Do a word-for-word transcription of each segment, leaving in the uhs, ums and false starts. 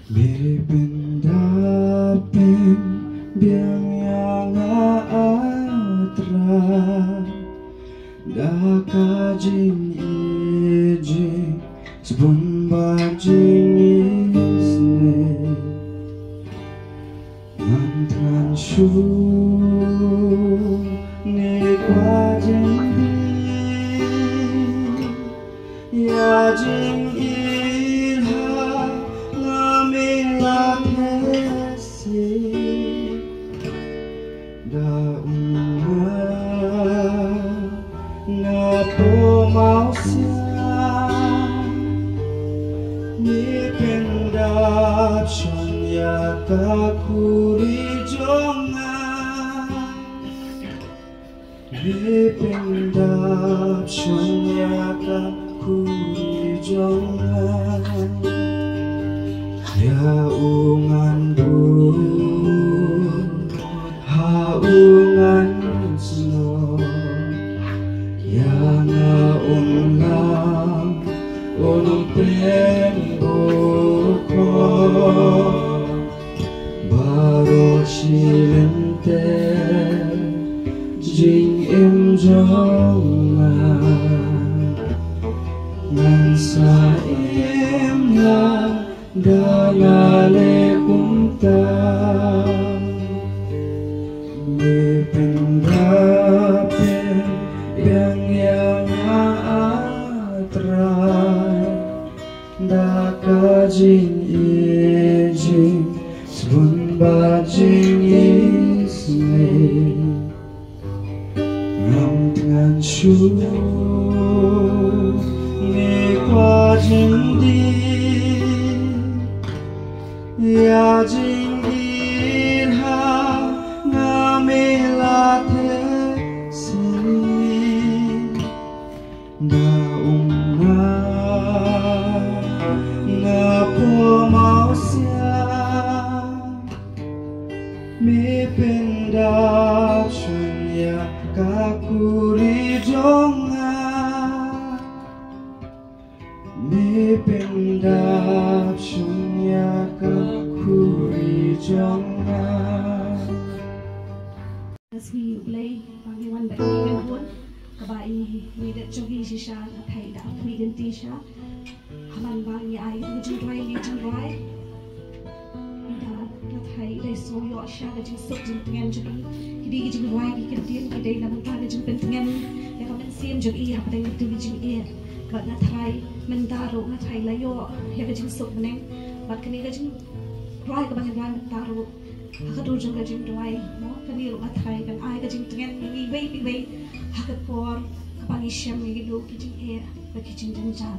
Me pynda pynbiang ïa nga, A Trai, da ka jingïeit, jingsbun bad jingisynei. Ngan thngan shuh ne kwah jingdih, ïa jingïeit ha nga me la theh seh. Da um nga, nga poh mawsiang, me pyndap shon ïa ka khuri jong nga. Me pyndap shon ïa ka khuri jong nga. Ïa u ngan bud, ha u ngan snoh. Ïa nga um lam, um pynbor. Baroh shi lynter jingim jong nga, ngan sa im lada nga leh kumta. Me pyndap pynbiang ïa nga, A Trai, da ka jingïeit, jingsbun bad jingisynei. Ngam thngan shuh ne kwah jingdih, ïa jingïeit ha nga me la theh seh. Da um nga, nga poh mawsiang, me pyndap shon ïa ka khuri jong nga. Me pyndap shon ïa ka khuri jong nga. Nga sngew ïa U Blei ba ngi wan bad ngi kynhun, kaba i, i dei jong ngi shisha, nga thait da phi kynti sha. Haman ba ngi ai ka jingduwai, ngi jingduwai. Ynda nga thait i dei sngew ïoh sha ka jingsuk jingtngen jong i. Ki dei ki jingduwai, ki kyntien ki dei na bynta ka jingpyntngen ïa ka mynsiem jong i hapdeng kito ki jingeh. Bad nga thait mynta ruh nga thait la ïoh ïa ka jingsuk bneng. Bad kane ka jingduwai kaba ngi duwai mynta ruh, ha ka dur jong ka jingduwai, mo, kane ruh nga thait kan ai ka jingtngen ïa ngi iwei pa iwei ha ka por kaba ngi shem ïa kino ki jingeh bad ki jingjynjar.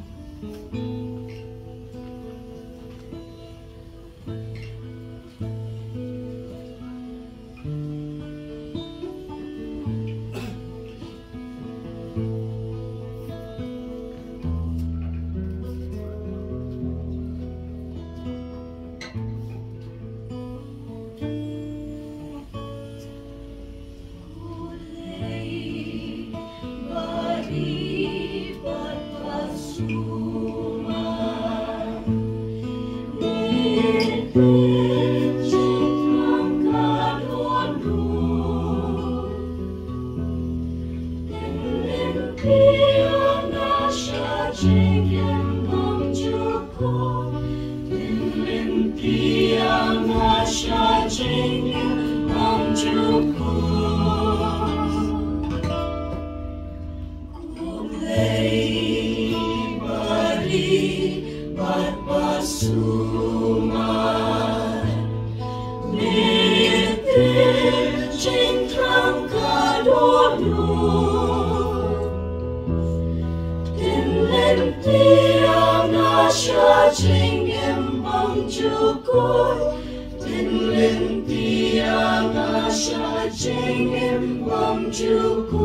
Sha jingim bymjukut, tin lynti ïa nga sha jingim bymjukut.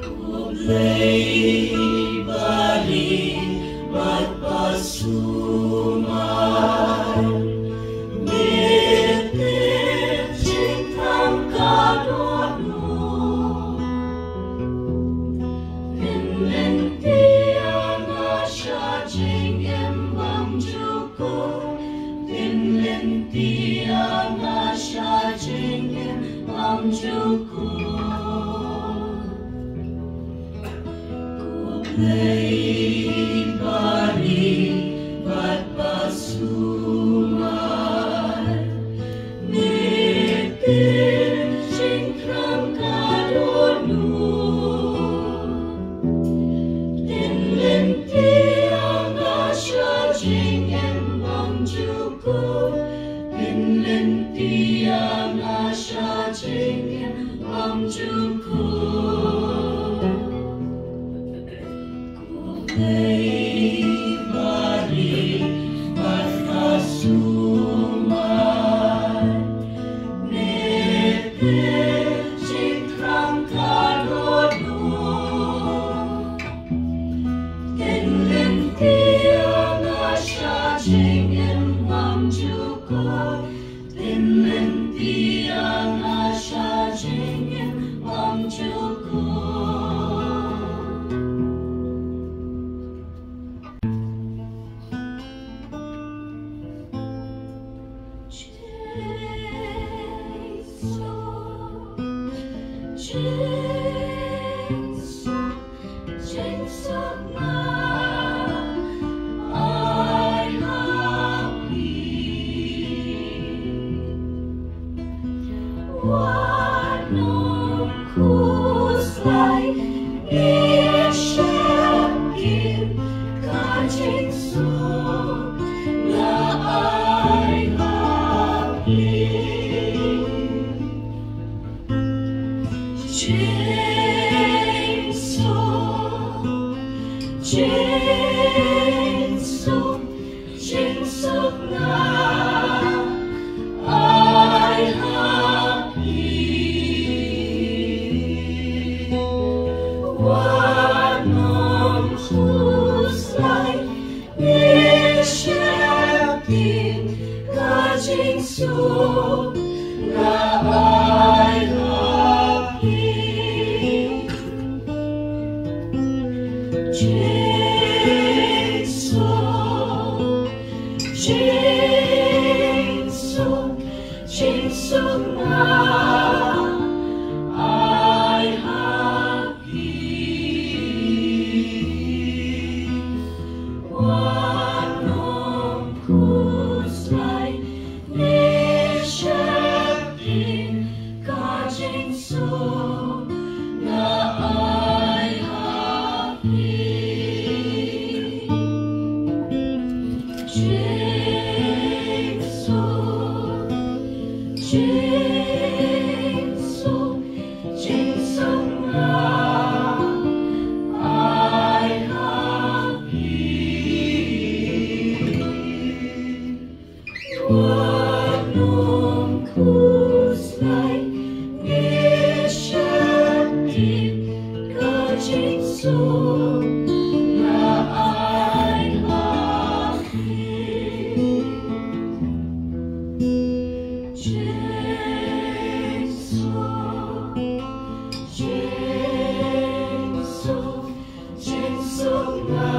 U Blei ba ri bad ba sumar, me tip jingthrang ka dohnud. Tin lynti ïa nga sha jingim bymjukut. Tin lynti ïa nga sha jingim bymjukut. Ko Blei ba ri bad ba sumar, me tip jingthrang ka dohnud. Tin lynti ïa nga sha jingim bymjukut. Tin lynti ïa nga sha jingim bymjukut. Ko Blei ba ri bad ba sumar, me tip jingthrang ka dohnud. Tin lynti ïa nga sha jingim bymjukut. Tin lynti ïa nga sha jingim bymjukut. Jingïasuk, jingïasuk, jingïasuk nga ai ha phi. Wat nym khuslai, ngi sheptieng, ka jingsuk nga ai ha phi. Jingsuk, jingsuk, jingsuk nga ai ha phi. Wat nym khuslai, ngi sheptieng, ka jingsuk nga ai ha phi. Jingsuk, jingsuk, jingsuk nga ai ha phi. Wat nym khuslai, ngi sheptieng, ka jingsuk nga ai ha phi. Jingsuk, jingsuk, jingsuk nga ai ha phi. Wat nym khuslai, ngi sheptieng, ka jingsuk nga ai ha phi. Jingsuk, jingsuk, jingsuk nga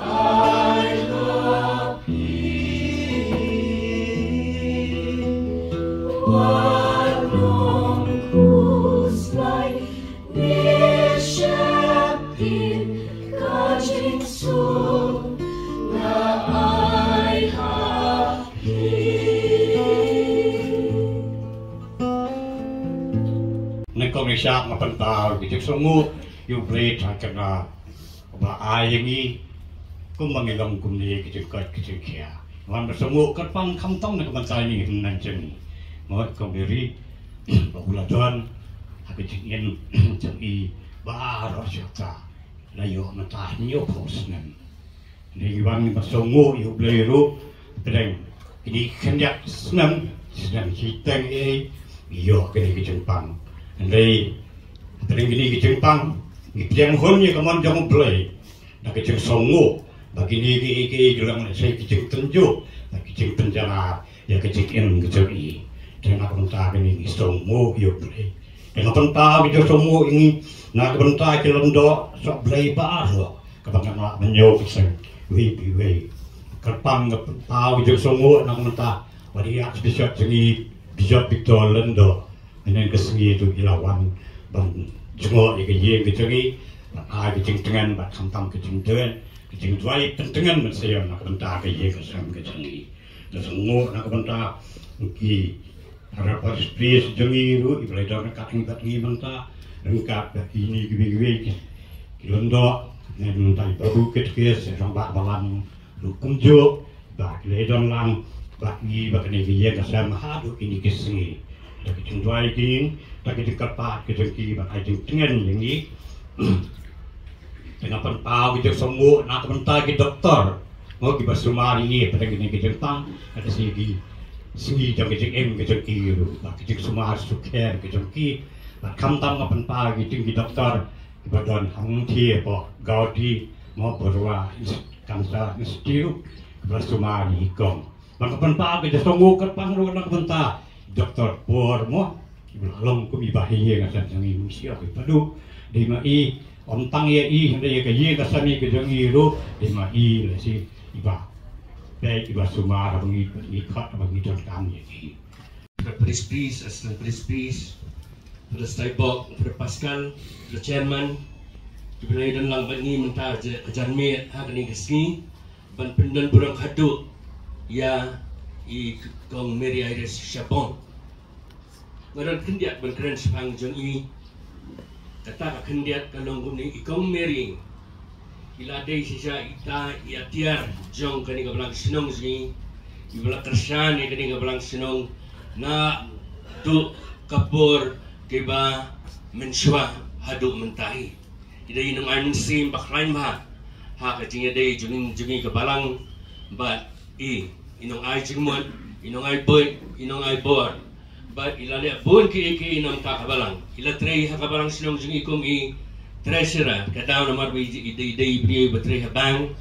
ai ha phi. Wat nym khuslai, ngi sheptieng, ka jingsuk nga ai ha phi. Nyngkong nyngkong nga pynpaw ïa ka jingsngewnguh ïa U Blei Trai ka jong nga, uba la ai ïa ngi kumba ngi long kumne, ka jingkoit ka jingkhiah. Wan ba sngewnguh kyrpang khamtam na ka bynta ïa ngi hynnin jong ngi. Ngut kum ïa ri ba u la don ha ka jingim jong i baroh shi hapta. La ïoh mynta hynñiewphew snem. Ngi wan ngi ba sngewnguh ïa U Blei ruh. Pdeng kine ki khyndiat snem, snem shiteng ei, ngi ïoh kine ki jingpang. Hynrei pdeng kine ki jingpang, ngi pdiang hun ïa ka mon jong U Blei. Da ka jingsngewnguh ba kine kiei kiei ki long lehse ki jingtynjuh, ba ki jingpynjynjar ïa ka jingim ka jong i. Te na ka bynta kane ngi sngewnguh ïa U Blei. Te na ka bynta ka jingsngewnguh ïa ngi, na ka bynta ki lyngdoh sohblei baroh, kaba ngan lah ban ïoh ka seng wei pa wei. Kyrpang ka bynta ka jingsngewnguh na ka bynta wat ïa ka bishop jong ngi, Bishop Victor Lyngdoh. Mynne ka sngi to i la wan ban jngoh ïa ka ïing ka jong i, ban ai ka jingtngen bad khamtam ka jingtngen, ka jingduwai pyntngen ban sngewthuh na ka bynta ka ïing ka sem ka jong i. Ka sngewnguh na ka bynta ki para parish priest jong i ruh, i ba la don ryngkat ngi bad ngi mynta, ryngkat bad kine kiwei kiwei ki, ki lyngdoh, ne mynta i Babu Katekis, i Rangbah Balang ruh kumjuh, ba ki la don lang bad ngi ba kane ka ïing ka sem haduh kine ki sngi. Da ka jingduwai ki, da ka jingkyrpad ka jong ki ban ai jingtngen ïa ngi. Te nga pynpaw ka jingsngewnguh na ka bynta ki doktor, mo, kiba sumar ïa ngi pdeng kine ki jingpang, ka da sngi ki sngi jong ka jingim ka jong ki ruh, bad ka jingsumar sukher ka jong ki. Bad khamtam nga pynpaw ki jong ki doktor kiba don hangtei hapoh Gautam Budh Cancer Institute, kiba sumar ïa i kong. Bad nga pynpaw ka jingsngewnguh kyrpang ruh na ka bynta Doktor Por, mo, iba la long kum i bahaïing ka sem jong ngi, mynsiem iba duh. Dei ma i, ym tang ïa i, hynrei ïa ka ïing ka sem ka jong i ruh, dei ma i lehse iba peit, iba sumar haba ngi, ngi khot, haba ngi donkam ïa i. Para parish priest, assistant parish priest, Para Steinbok, Para Pascal, Para Chairman, kiba la ïadon lang bad ngi mynta ka janmiet ha kane ka sngi ban pyndon burom khatduh ïa i Kong Mary Iris Shabong. Nga don khyndiat ban kren shaphang jong i. Kata ka khyndiat ka long kumne: i Kong Mary i la dei shisha ita i atiar jong kane ka balang shnong jong ngi, iba la kyrshan ïa kane ka balang shnong naduh ka por kaba mynshuwa haduh mynta hi. I dei i nongai mynsiem ba khlaiñ bha ha ka jingïadei jong ngi, jong ngi ka balang, bad i, i nongai jingmut, i nongai buit, i nongai bor. Bad i la leh bun kiei kiei na ka bynta ka balang. I la trei ha ka balang shnong jong ngi kum i treasurer, ka daw namar ba i, i, i dei i briew ba trei ha bank.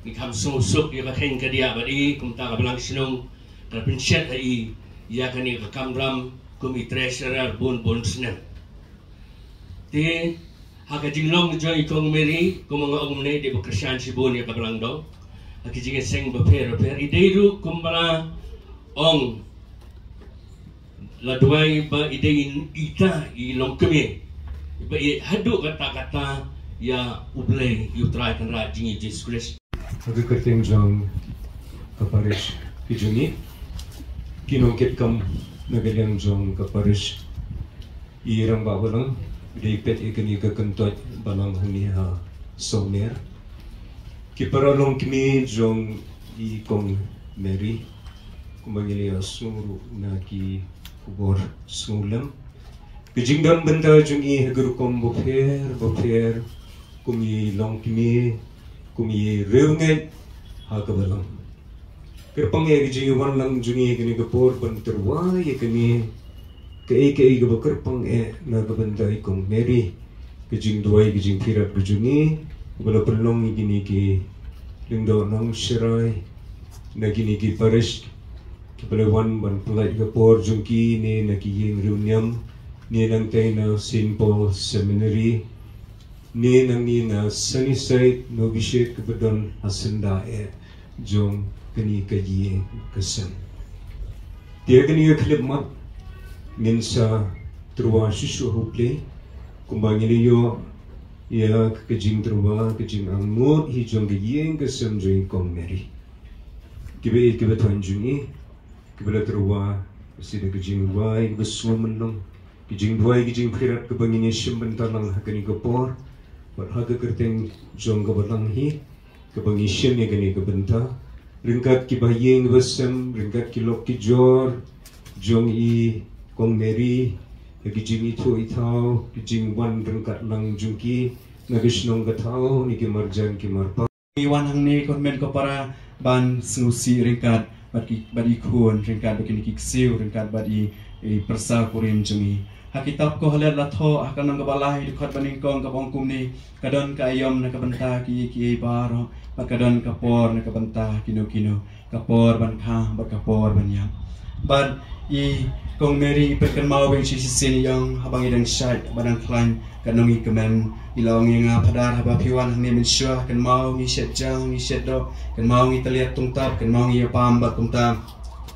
Ngi kham sngewsuk ïa ka kheiñ ka diah bad i, kumta ka balang shnong ka la pynshet ha i ïa kane ka kamram kum i treasurer bun bun snem. Te ha ka jinglong jong i Kong Mary, kumba nga ong mynne, i dei ba kyrshan shibun ïa ka balang dong ha ki jingïaseng bapher bapher. I dei ruh kumba la ong, la duwai ba i dei ita i longkmie, ba i haduh katta katta ïa U Blei, ïa U Trai Kynrad jong ngi Jisu Khrist. Ha ka kyrteng jong ka parish ka jong ngi, ki nongkitkam na ka liang jong ka parish, i Rangbah Balang, i dei peit ïa kane ka kyntoit balang hangne ha Songner, ki para longkmie jong i Kong Mary, kumba ngi la ïohsngew ruh na ki khubor sngewlem, ka jingdon bynta jong i ha ki rukom bapher bapher, kum i longkmie, kum i riewngeit ha ka balang. Kyrpang ïa ka jingwan lang jong i ha kane ka por ban tyrwa ïa kane kaei kaei kaba kyrpang eh na ka bynta i Kong Mary. Ka jingduwai, ka jingpyrkhat ka jong i, kaba la pynlong ïa kine ki lyngdoh nongsharai na kine ki parish, kiba la wan ban pynlait ka por jong ki ne na ki ïing riewniam, ne nangtai na Saint Paul Seminary, ne nangne na Sunnyside Novitiate kaba don ha syndah eh jong kane ka ïing ka sem. Te ha kane ka khyllipmat ngin sa tyrwa shuh shuh ha U Blei, kumba ngi la ïoh ïa ka jingtyrwa, ka jingangnud hi jong ka ïing ka sem jong i Kong Mary. Kiba ïeit kiba thoh jong i, kiba la tyrwa, ka sida ka jingduwai kaba sngewmyllung, ka jingduwai, ka jingpyrkhat kaba ngin ïa shim bynta lang ha kane ka por, bad ha ka kyrteng jong ka balang hi, kaba ngi shim ïa kane ka bynta, ryngkat ki bahaïing basem, ryngkat ki lok ki jor jong i Kong Mary, ha ki jingithuh ithaw, ki jingwan ryngkat lang jong ki, Na ki shnong ka thaw, na ki marjan ki marpa. I wan hangne ko hynmen ko para ban sngewsih ryngkat bad ki, bad i khun ryngkat bad kine ki ksiew ryngkat bad i, i pyrsa kurim jong i. Ha kitab Kohelet la thoh ha ka lynnong kaba lai, dkhot ba nyngkong kaba ong kumne: Ka don ka aïom na ka bynta ki, ki baroh, bad ka don ka por na ka bynta kino kino, ka por ban kha bad ka por ban ïap. Bad i Kong Mary i pynkynmaw biang shisien, i ong, haba ngi dang shait bad dang khlaiñ, ka nongïalam i la ong ïa nga: Phadar, haba phi wan hangne mynshuwa, kynmaw ngi shet ja, ngi shet doh, kynmaw ngi tylliat tungtap, kynmaw ngi ïa bam, bad kumta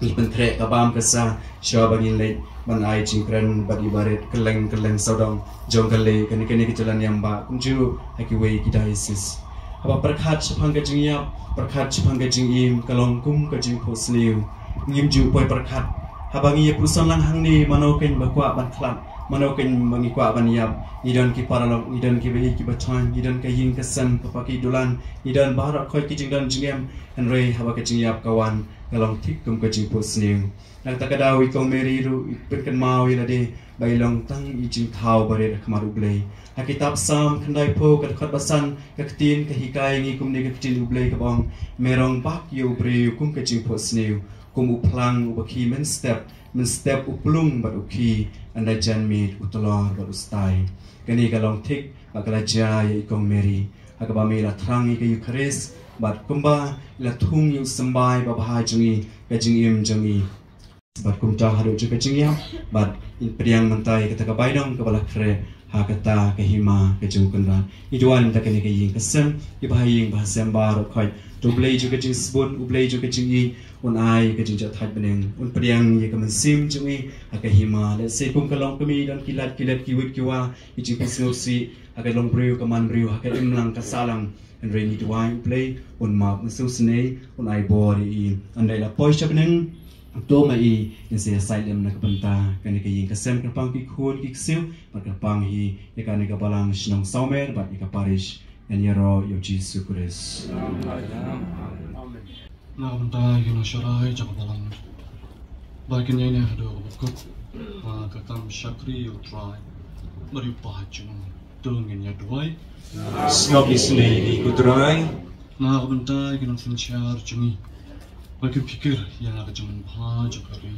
ngi pynkhreh ka bam ka sa shuwa ba ngin leit ban ai jingkren bad i barit kylleng kylleng sawdong jong ka lei, kane kane ka jylla niam ba kumjuh ha kiwei ki diocese. Haba pyrkhat shaphang ka jingïap, pyrkhat shaphang ka jingim, ka long kum ka jingphohsniew. Ngim ju poi pyrkhat. Haba ngi ïa puson lang hangne, mano keiñ ba kwah ban khlad, mano keiñ ba ngi kwah ban ïap? Ngi don ki paralok, ngi don ki ba ïeit ki ba thoiñ, ngi don ka ïing ka sem, ka paki dulan, ngi don baroh khoit ki jingdon jingem. Hynrei haba ka jingïap ka wan, ka long thik kum ka jingphohsniew. Na kata ka daw i Kong Mary ruh i pynkynmaw ïa lade ba i long tang i jingthaw barit ha khmat U Blei. Ha kitab Salm khyndaiphew, ka dkhot ba san, ka ktien ka hikai ïa ngi kumne, ka ktien U Blei kaba ong: Me rong bak ïa u briew kum ka jingphohsniew, kum u phlang uba khie mynstep, mynstep u plung bad u khie, ynda janmiet u tlor bad u stai. Kane ka long thik bad ka la jia ïa i Kong Mary, ha kaba me la thrang ïa ka Eukharist bad kumba la thung ïa u symbai babha jong i, ka jingim jong i. Bad kumta haduh jong ka jingïap, bad in pdiang mynta ïa kata ka bainong kaba la khreh ha kata ka hima ka jong u Kynrad. Ngi duwai mynta kane ka ïing ka sem, ki bahaïing bahasem baroh khoit, to U Blei jong ka jingsbun, U Blei jong ka jingïeit, un ai ka jingjahthait bneng, un pdiang ïa ka mynsiem jong i ha ka hima. Lehse kum ka longkmie, don ki lad ki let, ki wit ki wa, ki jingpynsngewsih, ha ka longbriew ka manbriew, ha ka imlang ka sahlang. Hynrei ngi duwai U Blei un map, un sngewsynei, un ai bor ïa i. Ynda i la poi sha bneng, to ma i in sa ïasaid lem na ka bynta kane ka ïing ka sem, kyrpang ki khun ki ksiew, bad kyrpang hi ïa kane ka balang shnong Sawmer bad ïa ka parish. Ngan ïaroh ïa U Jisu Khrist. Na ka bynta ki nongshakri jong ka balang, ba kin ïaineh haduh kaba kut ha ka kam shakri ïa U Trai bad ïa u paid jong u. To ngin ïa duwai. Sngap isynei ïa ngi ko Trai. Na ka bynta ki nongsynshar jong ngi, ba kin pyrkhat ïa ka jingman bha jong ka ri,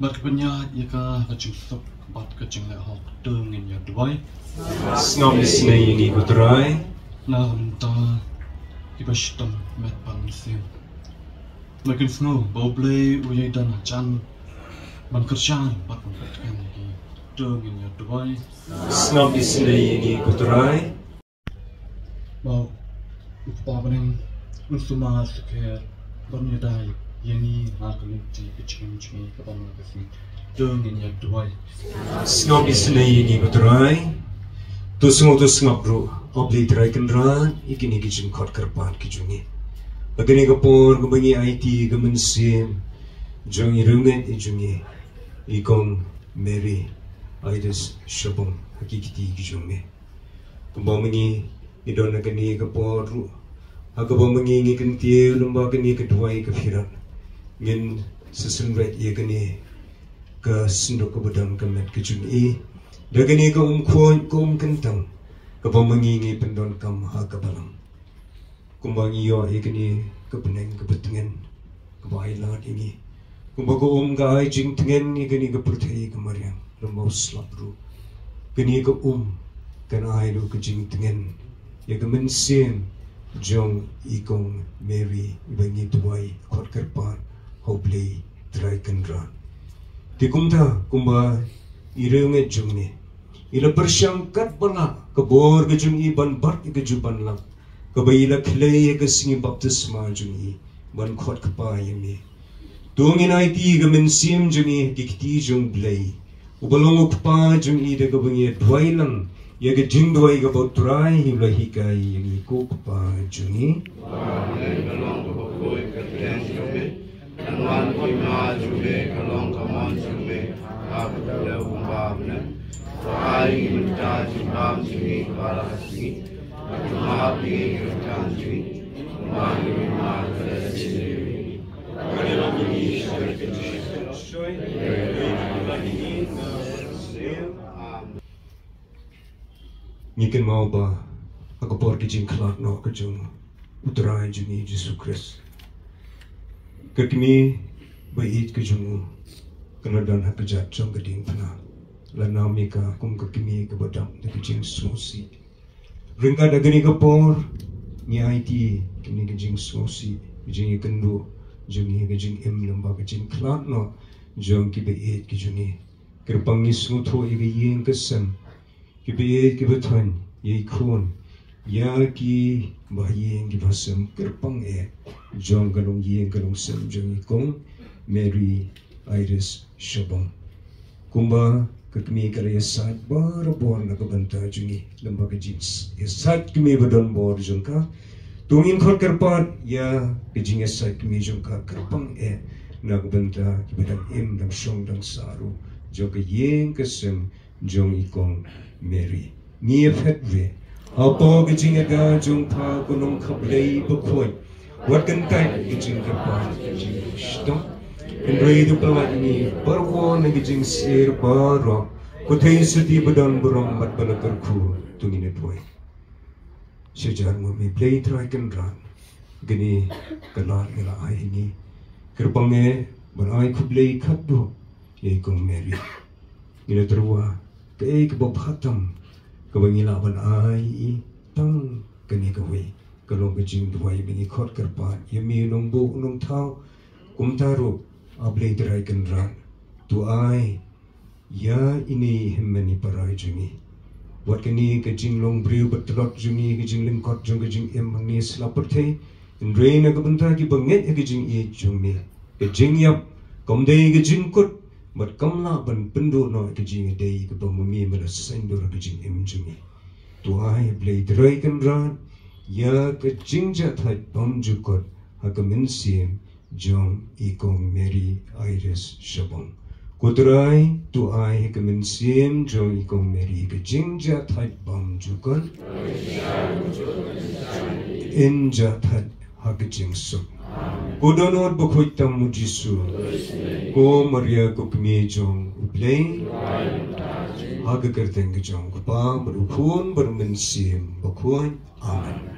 bad ka pynïaid ïa ka, ka jingsuk bad ka jingleh hok, to ngin ïa duwai. Sngap isynei ïa ngi ko Trai. Na ka bynta kiba shitom met bad mynsiem, ba kin sngew ba U Blei u ïai don hajan ban kyrshan bad ban pyntngen ïa ki, to ngin ïa duwai. Sngap isynei ïa ngi ko Trai. Ba u Kpa bneng un sumar sukher ban ïada ïa ngi ha ka lynti ka jingim jong ngi kaba man ka sngi, to ngin ïa duwai. Sngap isynei ïa ngi ko Trai. To sngap, to sngap ruh, A Blei Trai Kynrad, ïa kine ki jingkhot kyrpad ki jong ngi. Ha kane ka por kaba ngi aiti ka mynsiem jong i riewngeit i jong ngi, i Kong Mary Aidis Shabong, ha ki kti ki jong ngi. Kumba ma ngi ngi don ha kane ka por ruh, ha kaba ma ngi ngi kyntiew lyngba kane ka duwai ka phirat, ngin sa synreit ïa kane ka synduk kaba don ka met ka jong i, da kane ka umkhuid ka umkyntang kaba ma ngi ngi pyndonkam ha ka balang. Kumba ngi ïoh ïa kane ka bneng kaba tngen, kaba ai lad ïa ngi. Kumba ka um ka ai jingtngen ïa kane ka pyrthei ka mariang, lem bad u slap ruh, kane ka um kan ai ruh ka jingtngen ïa ka mynsiem jong i Kong Mary, iba ngi duwai khot kyrpad ha U Blei Trai Kynrad. Te kumta, kumba i riewngeit jong ngi i la pyrshang katba lah, ka bor ka jong i ban bat ïa ka juh ban lap, kaba i la khlei ïa ka sngi baptisma jong i ban khot kpa ïa me. To ngin aiti ka mynsiem jong i ha ki kti jong U Blei, uba long u Kpa jong i, da kaba ngi ïa duwai lang ïa ka jingduwai kaba U Trai u la hikai ïa ngi, ko Kpa jong i. Ka long ka bor ka jong me, kan wan ka hima jong me, kan long ka mon jong me ha ka dei kumba ha bneng. To ai ïa ngi mynta ka jingbam jong ngi kaba ha ka sngi, bad to map ïa ngi ki rkang jong ngi, kumba ngi map ïa ki. Ngi kynmaw ba ha ka por ka jingkhlad noh ka jong u Trai jong ngi Jisu Khrist. Ka kmie ba ïeit ka jong u ka la don ha ka jait jong ka diengphna. La nam ïa ka kum ka kmie kaba dap da ka jingsngewsih. Ryngkat ha kane ka por ngi aiti kane ka jingsngewsih, ka jingïakynduh jong ngi, ka jingim lyngba ka jingkhlad noh jong ki ba ïeit ki jong ngi. Kyrpang ngi sngewthuh ïa ka ïing ka sem, ki ba ïeit ki ba thoiñ, ïa i khun, ïa ki ba ïing ki ba sem, kyrpang eh jong ka longïing ka longsem jong i kong Mary Iris Shabong. Kumba ka kmie ka la ïasaid barabor na ka bynta jong ngi, lyngba ka jingïasaid kmie ba don bor jong ka, to ngin khot kyrpad ïa ka jingïasaid kmie jong ka, kyrpang eh na ka bynta ki ba dang im dang shong dang sah ruh jong ka ïing ka sem jong i kong Mary. Ngi ïa phet re. Hapoh ka jingïada jong pha ko nongkha Blei bakhuid, wat kyntait ka jingkyrpad ka jingshitom. Hynrei to pyllait ïa ngi baroh na ka jingsyier baroh. Ko thei sati ba don burom bad ba la kyrkhu, to ngin ïa duwai. Sha jar mo, me Blei Trai Kynrad, kane ka lad ngi la ai ha ngi. Kyrpang eh ban ai khublei khatduh ïa i kong Mary. Ngi la tyrwa kaei kaba bha tam kaba ngi lah ban ai ïa i, tang kane kawei ka long ka jingduwai ba ngi khot kyrpad ïa me u nongbuh u nongthaw. Kumta ruh A Blei Trai Kynrad, to ai ïa ine i hynmen i para jong ngi. Wat kane ka jinglong briew ba tlot jong ngi, ka jinglyngkot jong ka jingim hangne sla pyrthei, hynrei na ka bynta ki ba ngeit ha ka jingïeit jong me, ka jingïap kam dei ka jingkut bad kam lah ban pynduh noh ka jingïadei kaba ma me me la saiñdur ha ka jingim jong ngi. To ai Blei Trai Kynrad ïa ka jingjahthait bymjukut ha ka mynsiem jong i kong Mary Iris Shabong. Ko Trai, to ai ha ka mynsiem jong i kong Mary ka jingjahthait bymjukut, in jahthait ha ka jingsuk. Ko Dohnud bakhuid tam u Jisu, ko Maria ko kmie jong u Blei, ha ka kyrteng ka jong u Kpa bad u Khun bad u Mynsiem Bakhuid. Amen.